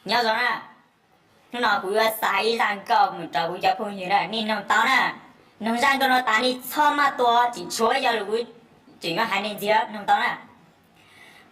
Nyob zoo na, hnub no kuv yuav xa ib zaj nkauj mus rau kuv cov phooj ywg na, nej noog tau na. Noog zaj nkauj no tas nej txhob maj tua, tseem tshuav ib co lus kuv tseem yuav hais nej ntxiv, noog tau na.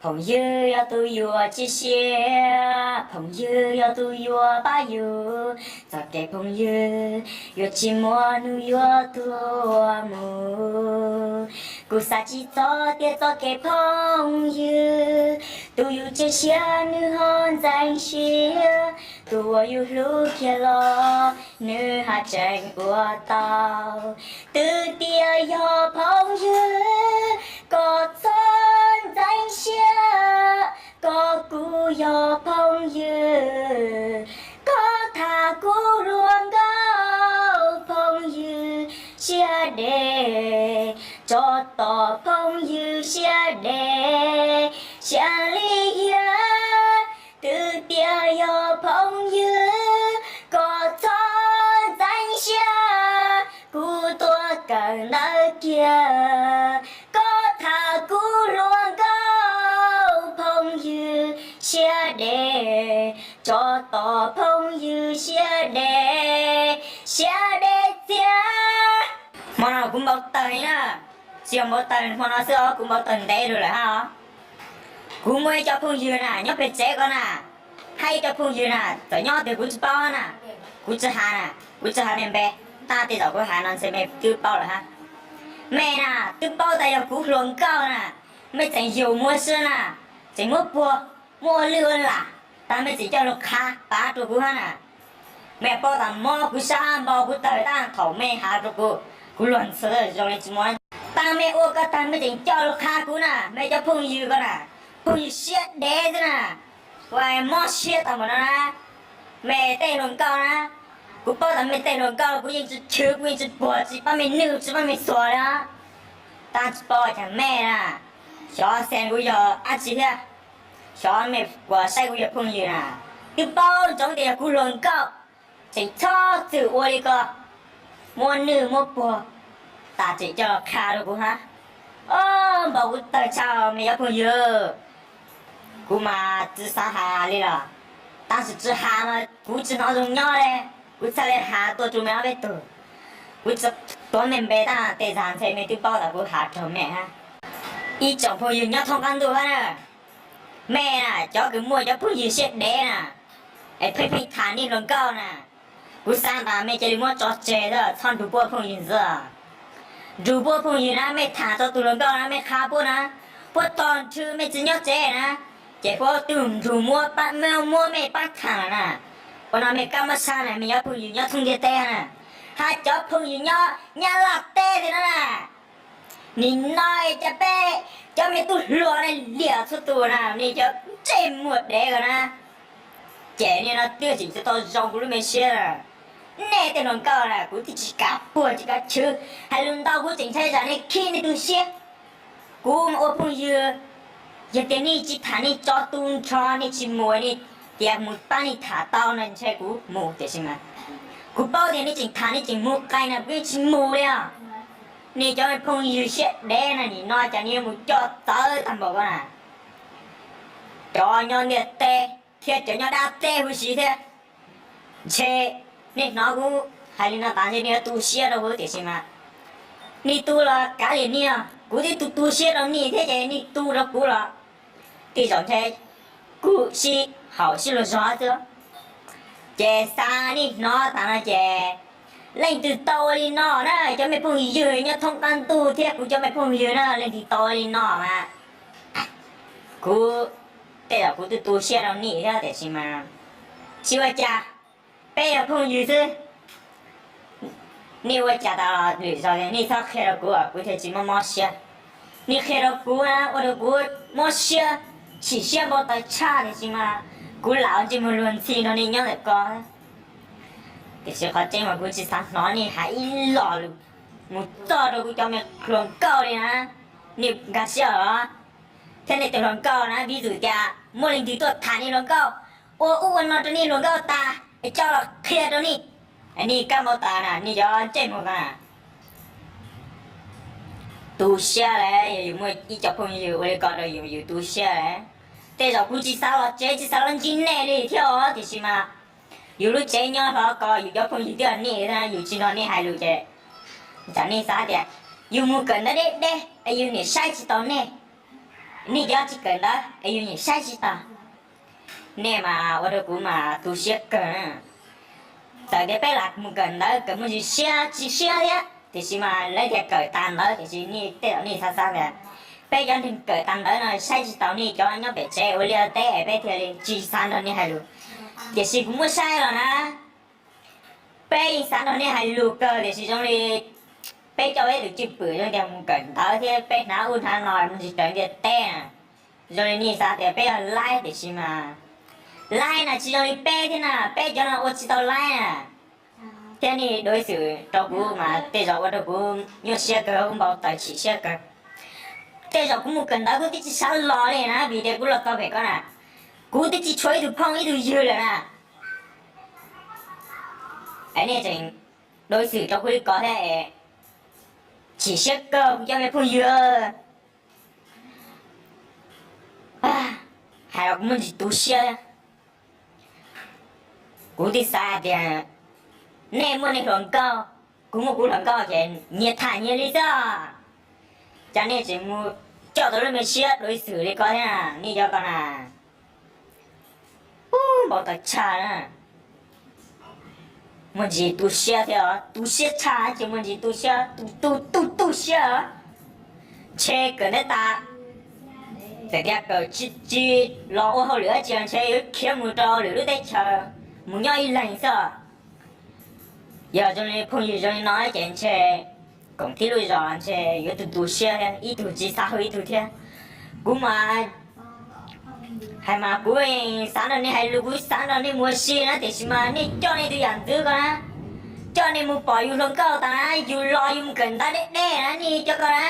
Phooj ywg yog tus yuav tsis siab, phooj ywg yog tus yuav pab yus. Txoj kev phooj ywg yuav tsis muaj hnub yuav tuag mus. Kuv xav tsis txog tias txoj kev phooj ywg, tus yus tseem siab nws ho ntxeev siab, tus uas yus hlub kiag los nws haj tseem ua tau. Twb tias yog phooj ywg, koj txhob ntxeev siab, koj kuj yog phooj ywg. Koj tham kuv hluas nkauj, phooj ywg siab deb, tsov tom phooj ywg siab deb, siab li hiab. Twb tias yog phooj ywg, koj txhob ntxeev siab, kuv tuaj kawm ntawv kiag. Koj tham kuv hluas nkauj, phooj ywg siab deb, tsov tom phooj ywg siab deb, siab deb txiab. Hmo no kuv npau taws li na, tsis yog npau taws hmo no xwb os, kuv npau taws ntev lawm hab os. Kuv muaj ib co phooj ywg na nyob pem tsev ko na, hab ib co phooj ywg na txawm nyob twg kuv tsis paub na. Kuv tsis has na, kuv tsis has mej npe, tab tej zaum kuv has no ntshe mej twb paub lawm hab. Mej na twb paub tas yog kuv hluas nkauj na, mej tseem yug muab sib na, tseem muab puag, muab ua lwj ua lam, tas mej tseem coj lug qha pav rua kuv hab na. Mej paub tas mob kuv sab npau kuv taws tab thaum mej has rua kuv, kuv luag ntxhi zoo li tsis muaj. Tab mej ua ko tag mej tseem coj lug qha kuv na, mej cov phooj ywg ko na, phooj ywg siab dev xwb na, ua mob siab tag npaum no na. Mej tej hluas nkauj na, kuv paub tas mej tej hluas nkauj kuv yeej tsis chwv, kuv yeej tsis puag, tsis pab mej nwj tsis pab mej xuas li os. Tab tsis paub cas mej na, xyov xees kuv yog dab tsi thiab, xyov mej puas saib kuv yog phooj ywg na. Twb paub ntsoov tias yog kuv hluas nkauj, tseem txhob txwm ua li ko, muab nwj muab puag, tas tseem coj qha rua kuv hab. Ob, npau kuv tawg tshaj mej cov phooj ywg. Kuv mas tsis xav has li los, tab sis tsis has mas kuv tsis hnov zoo nyob li. Kuv txhaj li has tuaj rua mej ob peb tug. Kuv tsis tuav mej npe tab tej zag ntshe mej twb paub tas kuv has raug mej hab. Ib tsoom phooj ywg nyob thoob qab ntuj hab na, mej na cov kws muaj cov phooj ywg siab dev na, es pheej pheej tham nej hluas nkauj na, kuv xav tas mej cia li muab tso tseg, txhob nrug puab phooj ywg ntxiv. Nrug puab phooj ywg na mej tham txog tus hluas nkauj na mej qha puab na, puab tog nrhw mej tsis nyob tsev na, ces puab tug nrug muab, muab mej pab tham lawm na. Ua no mej kab mob sab na mej cov phooj ywg nyob thoob ntiaj teb na, hab cov phooj ywg nyob Nyab Laj teb thiab na. Nim no cas peb cov me tub hluas ne liam txhua tus na, nej cov ntsej muag dev ko na, ces nej no twb tseem tsis tau zoo kuv lub me siab. Nej tej hluas nkauj na kuv twb tsis kav puag tsis kav chwv, hais lus ntau kuv tseem ntshai tsam nej khib nej tu siab. Kuv ua phooj ywg, yog tias nej tsis tham nej tso tu nrho nej tsis mus, nej tias mus pab nej tham tau no ntshe kuv mus tiam sis mas kuv paub tias nej tseem tham nej tseem mus qee na kuv yeej tsis mus li os. Nej cov phooj ywg siab dev na nim no cas nej yuav mus coj txawv tag npaum ko na. Cov nyob ntiaj teb thiab cov nyob dab teb huv si thiab, ntshe nej hnov kuv hais li no tas ntshe nej yuav tu siab rau kuv tiam sis mas nej tu los kav liam nej, kuv twb tu tu siab rau nej thiab ces nej tu rau kuv los tej zaum ntshe kuv sib haum sib luag zog xwb. Ces xav nej hnov tas no ces leej twg tau ua li no na, cov me phooj ywg nyob thoob qab ntuj thiab kuv cov me phooj ywg na, leej twg tau ua li no mas kuv tej zaum kuv twb tu siab rau nej thiab tiam sis mas tsis ua cas, peb yog phooj ywg xwb. Nej ua cas tas lwm zaus nej txhob qhia rau kuv, kuv thiaj tsis mob mob siab. Nej qhia rau kuv na ua rau kuv mob siab, chim siab npau taws tshaj tiam sis mas kuv lam ua ntsej muag luag ntxhi nrog nej nyob ntawm ko. Tiam sis qhov tseeb mas kuv tsis xav hnov nej hais ib lo lus mus txog rau kuv cov me hluas nkauj li na. Nej nkag siab los thiab nej tus hluas nkauj na vis xwm tias muaj leej twg tuaj tham nej hluas nkauj, ua ub ua no rau nej hluas nkauj tas es coj los qhia rau nej, nej kab npau taws na nej cov ntsej muag ko na. Tu siab lawm, yog yus muaj ib co phooj ywg ua li ko rau yus, yus tu siab lawm. Tej zaum kuv tsis xav los tsev, tsis xav los ntsib nej li thiab os, tiam sis mas yus lub tsev nyob hlo ko, yus cov phooj ywg twb yog nej, yus tsis nrog nej hais lus ces tsam nej xav tias yus mus kawm ntawv deb deb es yus niam saib tsis taus nej, nej cov tsis kawm ntawv es yus niam saib tsis taus. Nej mas ua rau kuv mas tu siab kawg na. Txawm tias peb lam mus kawm ntawv kawm muaj ntsis siab tsis siab thiab, tiam sis mas lawv tias kawm tas ntawv, tiam sis nej tej zaum nej xav xav tias peb cov neeg kawm tas ntawv no saib tsis taus nej cov nyob pem tsev ua liaj teb es peb thiaj li tsis xav nrog nej hais lus. Tiam sis kuv muab saib los na, peb yeej xav nrog nej hais lus kawg, tiam sis zoo li peb coj peb tus cwj pwm zoo tias mus kawm ntawv thiab peb hnav ub hnav no mus tsis raws ntiaj teb na. Zoo li nej xav tias peb yog laib, tiam sis mas laib na tsis zoo li peb thiab na, peb cov no ua tsis tau laib na. Thiab nej đối xử rau kuv mas tej zaum ua rau kuv nyuaj siab kawg, kuv npau taws chim siab kawg. Tej zaum kuv mus kawm ntawv kuv twb tsis xav los li na, vim tias kuv los txog pem ko na, kuv twb tsis tshuav ib tug phooj ib tug ywg lawm na. Es nej tseem đối xử rau kuv li ko thiab es chim siab kawg kuv cov me phooj ywg. Hais los kuv muaj ntsis tu siab. Kuv twb xav tias nej muaj nej hluas nkauj, kuv muaj kuv hluas nkauj ces nyias tham nyias li xwb. Cas nej tseem mus coj tau lub me siab đối xử li ko thiab, nej cov ko na. Ub, npau taws tshaj na. Muaj ntsis tu siab thiab os, tu siab tshaj ces muaj ntsis tu siab, tu tu tu tu siab os. Ntshe kawm ntawv tas, txawm tias kawm tsis tsis los ua hauj lwm dab tsi los ntshe yuav khiav mus rau lwm lub teb chaws mus nyob ib leeg xwb. Yog zoo li phooj ywg zoo li no ces ntshe koom tib lub zos ntshe yuav tu tu siab thiab, ib tug tsis xav hwj ib tug thiab. Kuv mas hais mas kuv xav nrog nej hais lus, kuv xav nrog nej mus ua si na, tiam sis mas nej coj nej tus yam ntxwv ko na, coj nej mus pom yus hluas nkauj tas na, yus los yus mus kawm ntawv deb deb na, nej cov ko na,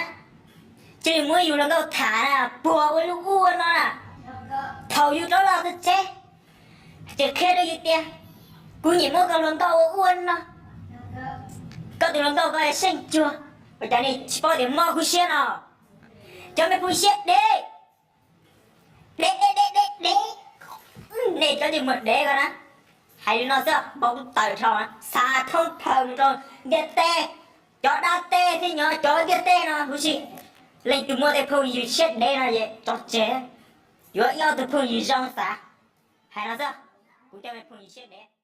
cia li muab yus hluas nkauj tham na, puag ua lub ub ua no na. Thaum yus rov los txog tsev, ces qhia rau yus tias, kuv nyiam muab koj hluas nkauj ua ub ua no, koj tus hluas nkauj ko seej cuag, ua cas nej tsis paub tias mob kuv siab no. Cov me phooj siab dev, dev dev dev dev dev, nej cov li muag dev ko na. Hais li no xwb, npau taws dhau, xa thoob plaws mus rau ntiaj teb, cov dab teb thiab nyob cov ntiaj teb no huv si, leej twg muaj tej phooj ywg siab dev no es tso tseg, yuav ib ob tug phooj ywg zoo xav. Hais no xwb, kuv cov me phooj ywg siab dev.